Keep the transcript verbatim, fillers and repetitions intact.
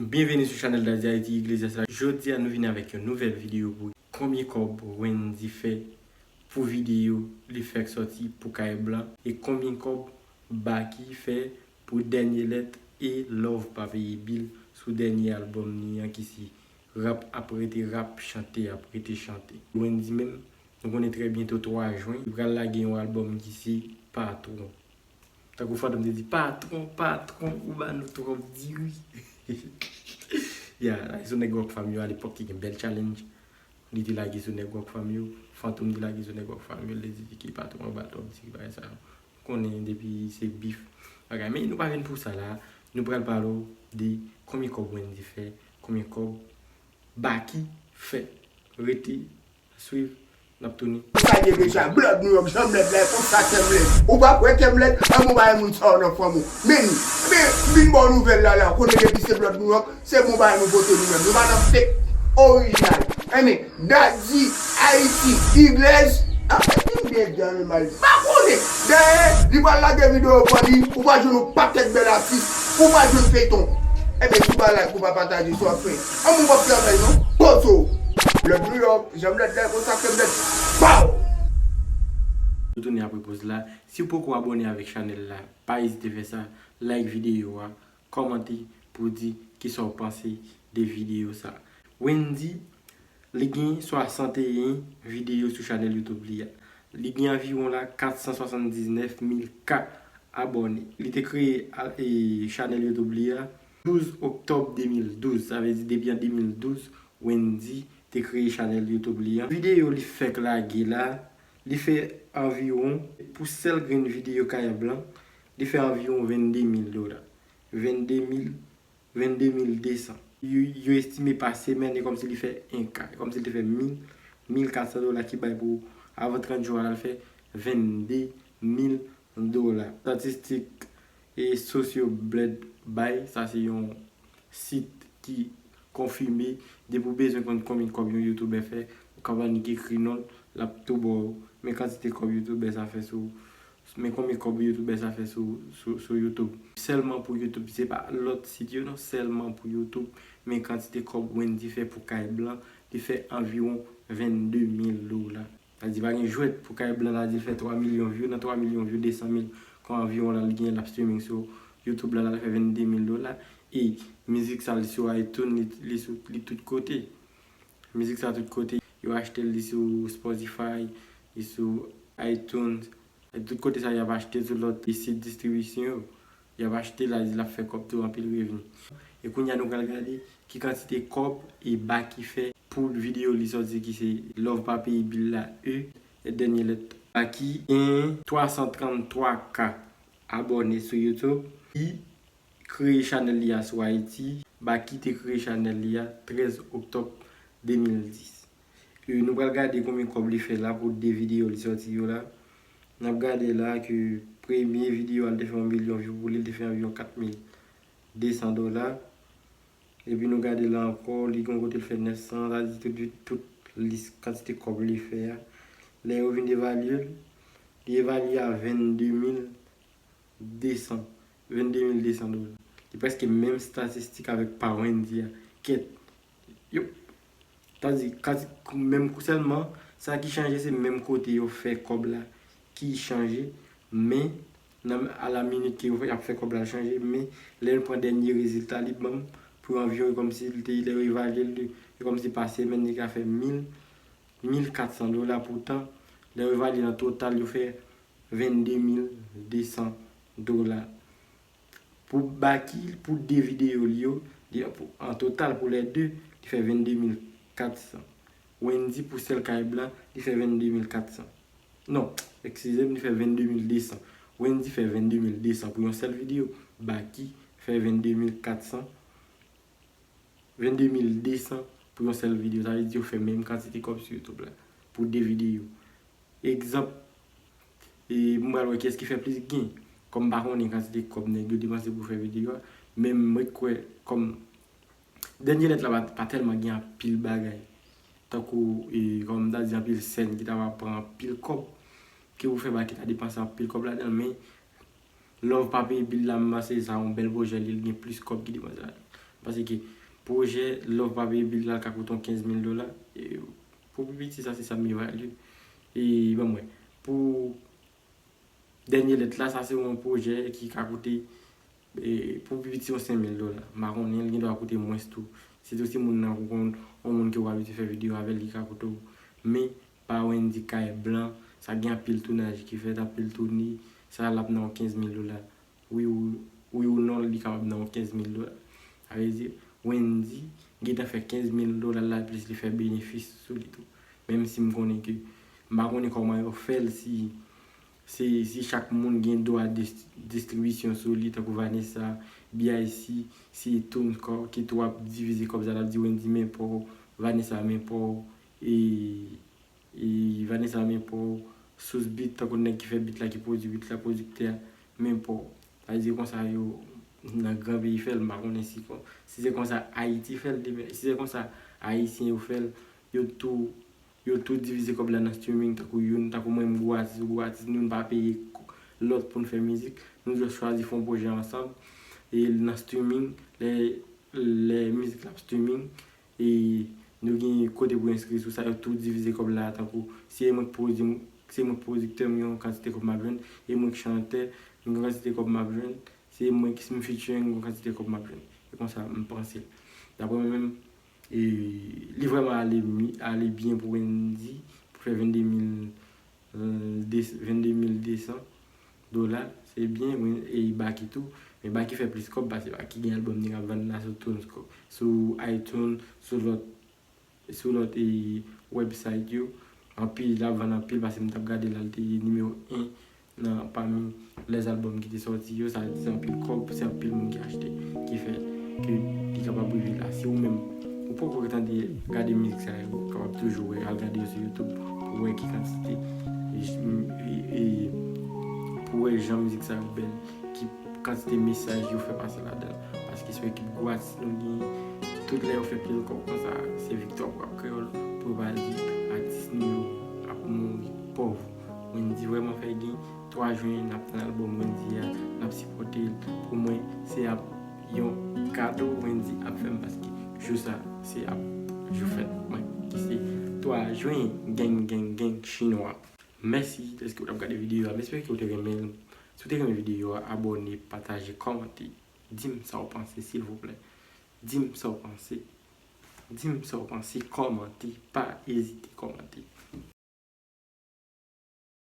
Byenveni sou chanèl Daddy Haïti Iglesias la. Jodi a nou vini avèk yon nouvèl videyo pou konbyen kòb Wendy fè pou videyo li fèk sòti pou Kay Blan e konbyen kòb Baky fè pou Dènye Lèt e Love Pa Peye Bil sou dènye albòm li an ki se Rap ap rete rap, chante ap rete chante. Wendy menm, nou konnen trè byento twa jen, li pral lage yon albòm ki se Patwon. Tankou Fantom te di, patwon, patwon, ou ba nou twòp diri. Ya, lage sou nèg Rockfam yo alepòk ki gen bèl challenge. Li te lage sou nèg Rockfam yo. Fantom te lage sou nèg Rockfam yo. Li te di ki patwon an ba l twòp diri, bagay sa yo. Konnen depi se bif bagay. Men nou pa vin pou sa la. Nou pral pale w de konbyen kòb Wendy fè, konbyen kòb Baky fè. Rete swiv, n ap tounen. Sa gen deja, Blood New York, Jan Blèd la, konsa Kèm Lèd. Ou pa kwè Kèm Lèd? An, mwen bay moun sa yo nan fanm ou. Men, men, vin ba w nouvèl la, la, konnen depi se Blood New York, se bon bagay nou pote nou menm. Nou pa nan fake, orijinal. Enben, Daddy Haïti Iglesias, ah, vin byen di animal. Pa konnen. Dèyè, li pral lage videyo pou li, ou pral jwenn yon pakèt bèl atis, ou pral jwenn feyton. Enben, si w pa like, ou pa pataje, sa w ap fè. An, moun p ap travay non. Kozo. Blood New York, Jan Blèd la, konsa Kèm Lèd. Pow! Nou tounen apre poz la. Si w poko abòne avèk chanèl la, pa ezite fè sa, like videyo a, kòmante pou di kisa w panse de videyo sa. Wendy, li gen swasanteyen videyo sou chanèl YouTube li a. Li gen anviwon la kat san swasanndiznèf mil K abòne. Li te kreye a, e, chanèl YouTube li a douz oktòb de mil douz. Sa vle di depi an de mil douz, Wendy te kreye chanèl YouTube li an. Videyo li fèk lage la, li fè anviwon, pou sèl grenn videyo Kay Blan, li fè anviwon vennde mil dola. Vennde mil, vennde mil de san. Yo, yo estime pa semèn, e kòmsi li fè en K, e kòmsi li te fè mil, mil kat san dola ki bay pou avan trant jou a, l fè vennde mil dola. Estatistik e Socio Bled bay, sa se yon sit ki konfime, depi w bezwen konn konbyen kòb yon youtubè fè, ou ka annik ekri non l, l ap tou ba w men kantite kòb youtubè sa fè sou, men konbyen kòb youtubè sa fè sou, sou, sou YouTube. Sèlman pou YouTube, se pa lòt sit yo non, sèlman pou YouTube, men kantite kòb Wendy fè pou Kay Blan, li fè anviwon vennde mil dola. Sa di pa gen jwèt pou Kay Blan la di l fè twa milyon view, nan twa milyon view, de san mil kon anviwon la li gen l ap streaming sou YouTube la, la l fè vennde mil dola. E mizik sa li sou iTunes, li, li sou, li tout kote. Mizik sa tout kote. Yo achte li sou Spotify, li sou iTunes. E tout kote sa y ap achte sou lòt sit distribisyon yo. Y ap achte la, l ap fè kòb tou, anpil revni. E kounye a nou pral gade ki kantite kòb e Baky fè pou videyo li sòti ki se Love Pa Peye Bil la e, e Dènye Lèt. Baky gen twa san tranntwa K abòne sou YouTube. Li kreye chanèl li a sou Ayiti. Baky te kreye chanèl li a trèz oktòb de mil dis. E nou pral gade konbyen kòb li fè la pou de videyo li sòti yo la. N ap gade la ke premye videyo a, li te fè yon milyon view pou li, li te fè anviwon kat mil de san dola. Epi nou gade la ankò, li gen yon kote l fè nèf san, sa di tout, tout lis kantite kòb li fè a. Lè yo vin evalye l, li evalye a vennde mil de san, vennde mil de san dola. Li prèske menm estatistik avèk pa Wendy a. Kèt. Yo. Sa di, kati, menm kou sèlman, sa ki chanje se menm kote yo fè kòb la ki chanje, men nan, a la minit ke yo fè, y ap fè kòb la chanje, men lè n pran dènye rezilta li ban m, pou anviwon, e kòmsi li te, lè yo evalye l, e kòmsi pa semèn li ka fè mil, mil kat san dola, poutan lè yo evalye nan total yo fè vennde mil de san dola. Pou Baky, pou de videyo li yo, li, pou, an total pou lè de, li fè vennde mil kat san. Wendy pou sèl Kay Blan, li fè vennde mil kat san. Non, eskize m, li fè vennde mil de san. Wendy fè vennde mil de san pou yon sèl videyo. Baky fè vennde mil kat san. Vennde mil de san pou yon sèl videyo. Sa vle di yo fè menm kantite kòb sou YouTube la pou de videyo. Egzanp, e, m pral wè kiyès ki fè plis gen. Kòm m pa konnen kantite kòb nèg yo depanse pou fè videyo a, men m ret kwè kòm Dènye Lèt la pa, pa tèlman gen anpil bagay. Tankou, e, kòm m ta di anpil sèn ki ta va pran anpil kòb, ki pou fè Baky ta depanse anpil kòb ladan l, men Love Pa Peye Bil la, m panse sa yon bèl pwojè li, li gen plis kòb ki depanse ladan l. Paske pwojè lè w pa peye bil la ka koute yon kenz mil dola. E pou pi piti sa se sa m evalye. E ban mwen, pou dènye lèt la, sa se yon pwojè ki ka koute, e, pou pi piti yon senk mil dola. M pa konnen, li gen dwa koute mwens tou. Sitou si moun nan ou konn, yon moun ke w abitye fè videyo avè l, li ka koute w. Men pa Wendy Kay Blan, sa gen anpil tounaj ki fèt, anpil toune, sa l ap nan yon kenz mil dola. Wi ou, wi ou non, li kapab nan yon kenz mil dola. Sa vle di, Wendy gentan fè kenz mil dola la, plis li fè benefis sou li tou. Menm si m konnen ke, m pa konnen kòman yo fè l, si, si, si chak moun gen dwa dis-, distribisyon sou li, tankou Vanessa, B I C, si Tone kò, ki tou ap divize kòb sa, l ap di Wendy men pa w, Vanessa men pa w, e E Vanessa men pa w, Sous Beat, tankou nèg ki fè beat la, ki pwodui beat la, pwodiktè a, men pa w. Sa vle di konsa yo nan gran peyi fè l, m pa konnen si kon, si se konsa Ayiti fè l demen, si se konsa Ayisyen yo fè l, yo tou, yo tou divize kòb la nan streaming, tankou youn, tankou mwen m gwo atis, ou gwo atis, nou n pa peye lòt pou n fè mizik, nou just chwazi fè yon pwojè ansanm, e nan streaming, lè, lè mizik la ap streaming, e nou gen kote pou enskri sou sa, yo tou divize kòb la tankou, si e mwen k pwodui, si e mwen k pwodiktè, m gen yon kantite kòb m ap jwenn, e mwen k chantè, m gen yon kantite kòb m ap jwenn, si e mwen ki m featuring, m gen yon kantite kòb m ap jwenn. E konsa m panse l. Daprè mwen menm, e li vrèman ale mi-, ale byen pou Wendy, pou fè vennde mil, e, de, vennde mil de san dola, se byen, wi, e Baky tou. Men Baky fè plis kòb, paske Baky gen albòm li k ap vann la sou Tone, sou iTunes, sou lòt, sou lòt, e, website yo. Anpil, l ap vann anpil, paske m t ap gade la, li te nimewo en nan pami lèzalbòm ki te sòti yo, sa se anpil kòb, se anpil moun ki achte, ki fè ke li kapab rive la. Si ou menm, ou poko tande, gade mizik sa yo, ou kapab toujou wè, al gade yo sou YouTube pou wè ki kantite, e, e, e, pou wè jan mizik sa yo bèl, ki kantite mesaj yo fè pase ladan l. Paske se yon ekip gwo atis nou genyen, tout lè yo fè pil kòb konsa, se viktwa pou Rap Kreyòl, pou yo pa di atis nou yo ap mouri pòv. Wendy vrèman fè gen, twa jen, n ap tann albòm Wendy a, n ap sipòte l. Pou mwen, se ap yon kado Wendy ap fè m, paske jou sa, se ap jou fèt mwen, ki se twa jen, gang, gang, gang, chinwa. Mèsi dèske w t ap gade videyo a. M espere ke w te renmen l. Si w te renmen videyo a, abòne, pataje, kòmante. Di m sa w panse, silvouplè. Di m sa w panse. Di m sa w panse, kòmante. Pa ezite kòmante.